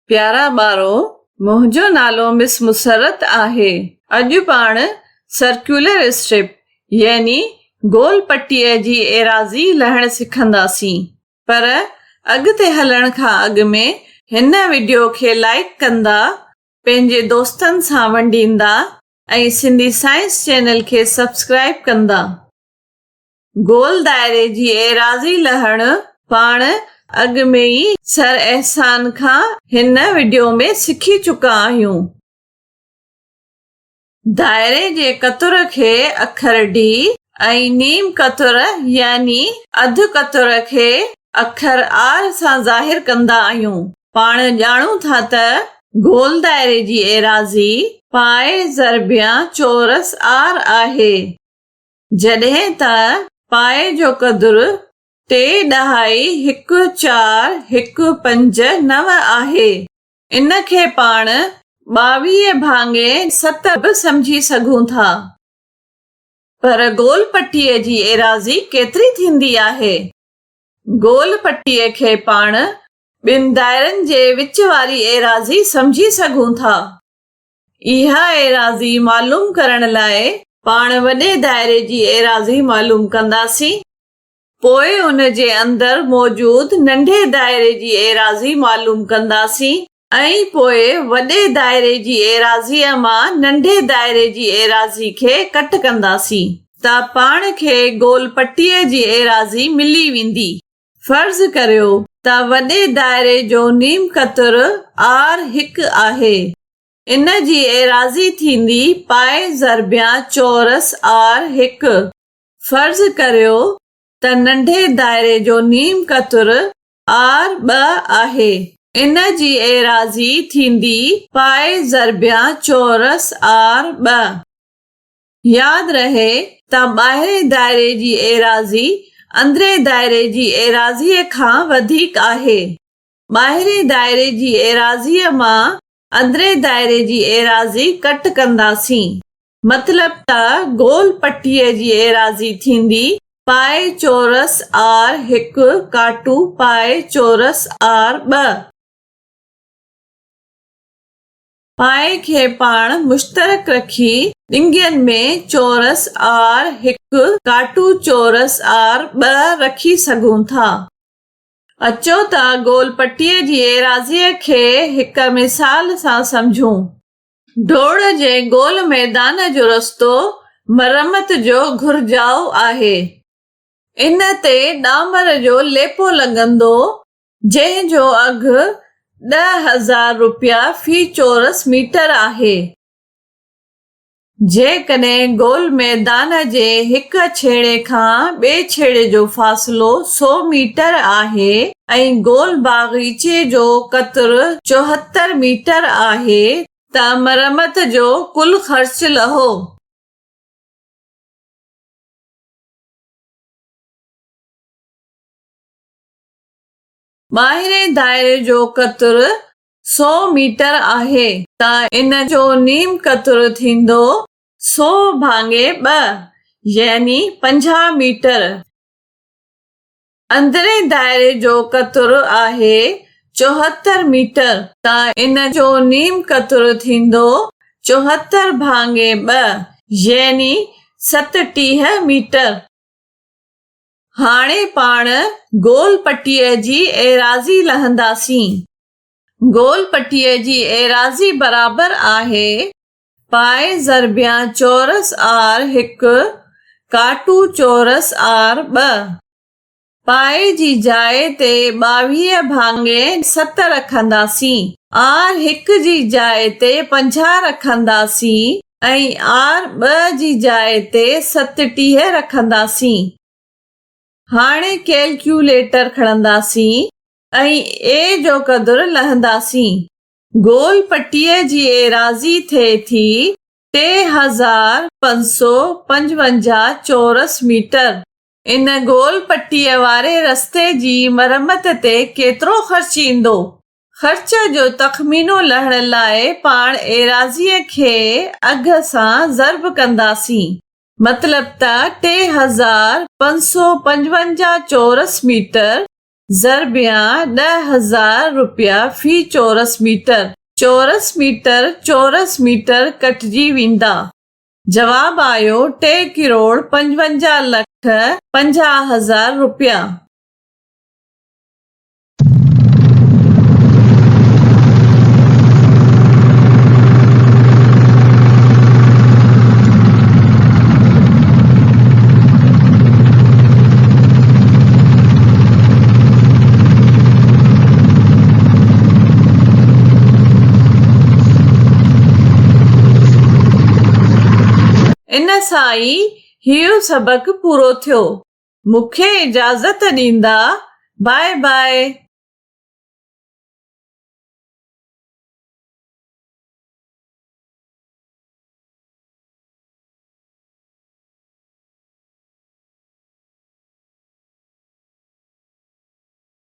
پيارا ٻارو، منهنجو نالو مس مسرت آهي. اڄ پاڻ سرڪيولر اسٽرپ يعني گول پٽيء جي ايراضي لهڻ سکنداسين. پر اڳتي هلڻ کان اڳ ۾ هن وڊيو کي لائيڪ ڪندا، پنهنجي دوستن سان ونڊيندا ۽ سنڌي سائنس چينل کي سبسڪرائيب ڪندا. گول دائري جي ايراضي لهڻ پاڻ اڳ ۾ ئي سر احسان کان هن وڊيو ۾ سکي چڪا آهيون. دائري جي قطر کي اکر ڊي ۽ نيم قطر يعني اڌ قطر کي اکر آر سان ظاهر ڪندا آهيون. پاڻ ڄاڻون ٿا ته گول دائري جي ايراضي پائي ضربيان چورس آر آهي. جڏهن ته پائي جو قدر ٽي ڏهائي هڪ چار هڪ پنج نو آهي. ان کي پاڻ 22 ڀاڱي ست به سمجهي سگهون ٿا. پر گول پٽيء جي ايراضي ڪيتري ٿيندي آهي؟ گول پٽيء کي پاڻ ٻن دائرن جي وچ واري ايراضي سمجهي سگهون ٿا. اها ايراضي معلوم ڪرڻ لاء پاڻ وڏي دائري جي ايراضي معلوم ڪنداسين، پوء ان جي اندر موجود ننڍي دائري جي ايراضي معلوم ڪنداسين ۽ پوء وڏي دائري جي ايراضيء مان ننڍي دائري جي ايراضي کي ڪٽ ڪنداسين ته پاڻ کي گول پٽيء جي ايراضي ملي ويندي. فرض ڪريو ته وڏي دائري جو نيم قطر آر هڪ آهي. ان جي ايراضي ٿيندي پائي ضربيان چورس آر هڪ. فرض ڪريو ته ننڍي دائري جو نيم قطر آر ٻه آهي. ان جي ايراضي ٿيندي پائي ضربيان چورس آر ٻه. ياد رهي ته ٻاهرين دائري جي ايراضي اندرين دائري جي ايراضيء کان وڌيڪ آهي. ٻاهرين دائري جي ايراضيء مان اندرين دائري جي ايراضي ڪٽ ڪنداسين. مطلب ته گول پٽيء جي ايراضي ٿيندي پائي چورس آر هڪ ڪاٽو پائي چورس آر ٻه. پائي کي پاڻ مشترڪ رکي ڏنگين ۾ چورس آر هڪ ڪاٽو چورس آر ٻه رکي سگهون ٿا. اچو ته گول پٽيء جي ايراضيء کي هڪ مثال سان سمجهون. ڊوڙ جي گول ميدان جو رستو مرمت جو گهرجائو آهي. ان تي ڏامر جو ليپو لڳندو جنهن جو اگهه 10,000 رپيا في چورس ميٽر آهي. جيڪڏهن گول ميدان جي هڪ ڇيڙي کان ٻئي ڇيڙي جو فاصلو سؤ ميٽر آهي ۽ گول باغيچي جو قطر 74 ميٽر آهي ته مرمت جو ڪل خرچ لهو. ٻاهرين دائري جو قطر سؤ ميٽر آهي ته ان جو نيم قطر ٿيندو سؤ ڀاڱي ٻه يعني 50 ميٽر. اندرين دائري جو قطر آهي 74 ميٽر ته ان جو نيم قطر ٿيندو 74 ڀاڱي ٻه يعني 37 ميٽر. هاڻي پاڻ گول پٽيء جي ايراضي لهنداسين. گول پٽيء جي ايراضي برابر آهي پائي ضربيان چورس آر هڪ ڪاٽو چورس آر ٻه. پائي جي جاء تي 22 ڀاڱي ست رکنداسين. آر هڪ جي جاء تي 50 رکنداسين. ۽ آر ٻه جي جاء تي 37 رکنداسين. هاڻي ڪيلڪيوليٽر کڻنداسين ۽ اي جو قدر لهنداسين. گول پٽيء جي ايراضي ٿئي ٿي 3555 چورس ميٽر. ان گول پٽيء واري رستي جي مرمت تي ڪيترو خرچ ايندو؟ خرچ جو تخمينو لهڻ لاء پاڻ ايراضيء کي اگهه سان ضرب ڪنداسين. مطلب ته 3555 چورس ميٽر ضربيان 10,000 رپيا في چورس ميٽر. چورس ميٽر چورس ميٽر ڪٽجي ويندا. جواب آيو ٽي ڪروڙ 55 لک 50 هزار رپيا. ان سان ئي هيء سبق پورو ٿيو. مون کي اجازت ڏيندا. Bye bye.